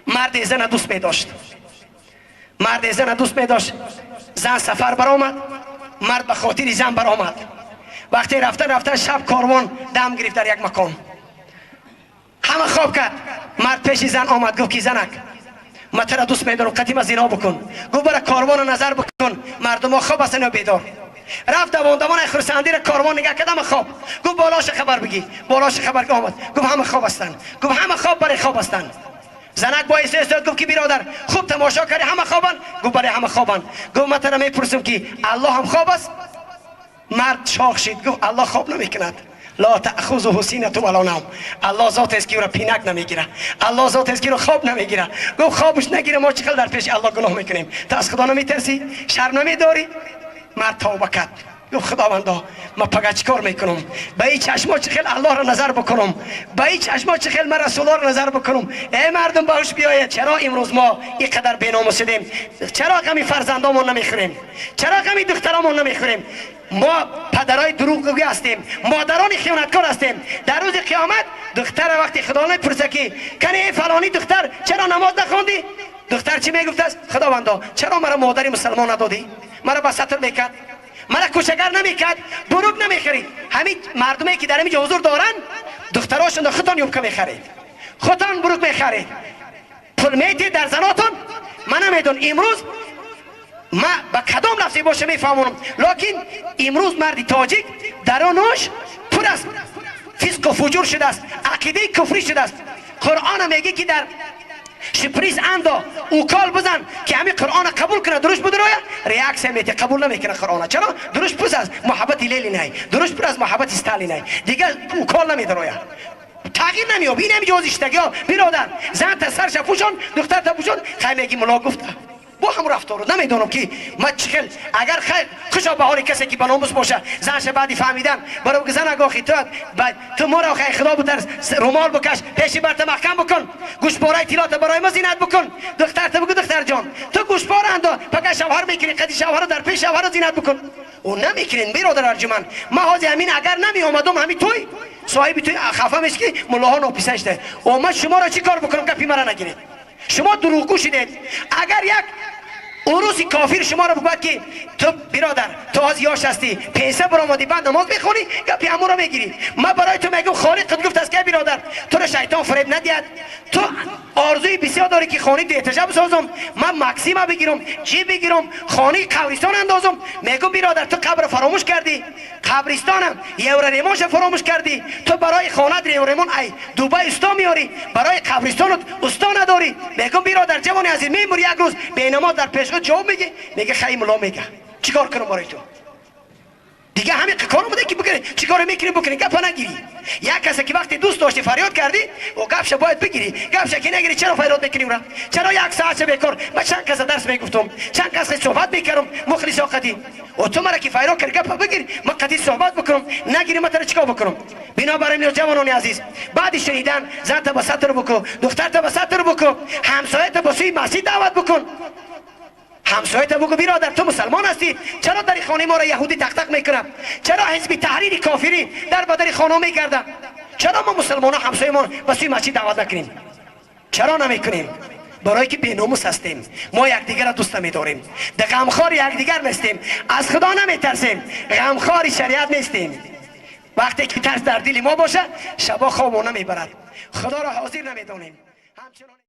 Мард зана дӯст медошт, мард зана дӯст медошт. Зан сафар баромад, мард ба хотири зан баромад. Вақте рафта рафта шаб корвон дам гирифт дар як макон, ҳама хоб кард. Мард пеши зан омад, гуфт ки занак, ман туро дӯст медорам, қатима зино бикун. Гуфт бара корвонро назар бикун, мардумо хоб ҳастанд ё бедор. Рафт давон давон хурсандиро корвон нигоҳ кард, ҳама хоб. Гуфт болоша хабар бигӣ. Болоша хабар омад, гуфт ҳама хоб ҳастанд. Гуфт ҳама хоб, баре хоб ҳастанд. Занак бо истеҳсод гуфт ки биродар, хуб тамошо кардӣ, ҳама хобанд? Гуфт бале, ҳама хобанд. Гуфт ман туро мепурсам ки Аллоҳ ҳам хоб аст? Мард шох шид, гуфт Аллоҳ хоб намекунад. Ла таъхузуҳу синатун вала навм. Аллоҳ зот аст ки ӯро пинак намегирад, Аллоҳ зот аст ки ӯро хоб намегирад. Гуфт хобаш нагирад, мо чӣ хел дар пеши Аллоҳ гуноҳ мекунем? Ту аз Худо намитарсӣ? Шарм намедорӣ? Мард тавба кард, гуфт Худовандо, ман пага чӣ кор мекунам? Ба ин чашмо чӣ хел Аллоҳро назар бикунам? Ба ин чашмо чӣ хел ман Расуллоҳро назар бикунам? Эй мардум, ба ҳуш биёед. Чаро имрӯз мо ин қадар беномус шудем? Чаро ғами фарзандомон намехӯрем? Чаро ғами духтаромон намехӯрем? Мо падарои дурӯғгӯ ҳастем, модарони хиёнаткор ҳастем. Дар рӯзи қиёмат духтара вақти Худо мепурса ки кани эй фалонӣ духтар, чаро намоз нахондӣ? Духтар чӣ мегуфтааст? Худовандо, чаро маро модари мусалмон надодӣ? Маро ба сатр мекард, мара кӯчагар намекард, бурук намехарид. Ҳамин мардуме ки дар ҳамин ҷо ҳузур доранд, духтарошонро худтон юбка мехаред, худтон бурук мехаред, пул метиҳед дар занотон. Ман намедонам имрӯз ма ба кадом лафзе боша мефаҳмонам, лекин имрӯз марди тоҷик дарунаш пур аз фисқу фуҷур шудааст, ақидаи куфрӣ шудааст. Қуръона мегӣ ки дар шприц андо, укол бизан ки ҳамин Қуръона қабул кунад, дуруст будроя реаксия мети, қабул намекунад Қуръона. Чаро? Дуруст пур аз муҳаббати Ленинай, дуруст пур аз муҳаббати Сталинай, дигар укол намедроя, тағйир намеёб. Ин ҳами ҷозиштагиҳо, биродар, зан та сарша пӯшон, духтарта пӯшон. Хай меги мулло гуфта, бо ҳамун рафтору намедонам ки ма чӣ хел. Агар хайр, хушо ба ҳоли касе ки ба номус боша, занша баъди фаҳмидан баро бигӯ зан, агохи ту моро хай Худо бутарс, румол бикаш, пеши барта маҳкам бикун, гӯшпораи тиллота барои мо зинат бикун. Духтарта бигӯ: духтарҷон, ту гӯшпора андо, пага шавҳар мекунӣ, қади шавҳаро дар пеши шавҳаро зинат бикун. Ӯ намекунен, биродар арҷуман. Ма ҳозир ҳамин агар намеомадум, ҳамин той соҳиби той хафа меш ки муллоҳо нописанд шуда. О ман шуморо чӣ кор бикунам? Гапи мара нагиред, шумо дурӯғгӯ шудед. Агар як уруси кофир шуморо бигӯяд ки ту биродар, ту ҳозир ёш ҳастӣ, пенсия баромадӣ, баъд намоз мехонӣ, гапи ҳамонро мегирӣ. Ман барои ту мегӯм, Холиқат гуфтааст ки биродар, туро шайтон фиреб надиҳад. Ту орзуи бисёр дорӣ ки хонаи дуэтажа бисозам, ман Максима бигирам, ҷи бигирам, хонаи қабристон андозам. Мегӯм, биродар, ту қабрро фаромӯш кардӣ, қабристонам евроремонша фаромӯш кардӣ. Ту барои хонат евроремон ай Дубай усто меёрӣ, барои қабристонат усто надорӣ. Мегӯм, биродар, ҷавони азиз, мемури як рӯз бенамоз, дар пеши худ ҷавоб мегӣ. Мега хай мулло мега, чӣ кор кунам барои ту? Дига ҳамин кор омада ки бикунӣ, чӣ коре мекунӣ, бикунӣ, гапа нагирӣ. Як касе ки вақте дӯст дошти, фарёд кардӣ, о гапша бояд бигирӣ. Гапша ки нагирӣ, чаро фарёд мекунӣ ура? Чаро як саатша бекор? Ман чанд каса дарс мегуфтум, чанд кас суҳбат мекардам, мухлисо қатӣ. О ту мара ки фарёд кард, гапа бигир, ман қатӣ суҳбат бикунам. Нагирӣ, ман тара чӣ кор бикунам? Бинобар ин, ҷавонони азиз, баъди шунидан занта ба сатр бикун, духтарта ба сатр бикун, ҳамсоята ба сӯи масҷид даъват бикун. Ҳамсоята бугӯ: биродар, ту мусалмон ҳастӣ, чаро дари хонаи моро яҳудӣ тақтақ мекунад? Чаро ҳизби таҳрири кофирӣ дар ба дари хона мегардад? Чаро мо мусалмонҳо ҳамсоямон ба сӯи масҷид даъват накунем? Чаро намекунем? Барое ки беномус ҳастем. Мо якдигарро дӯст намедорем, ғамхори якдигар нестем, аз Худо наметарсем, ғамхори шариат нестем. Вақте ки тарс дар дили мо бошад, шабо хобо намебарад, Худоро ҳозир намедонем.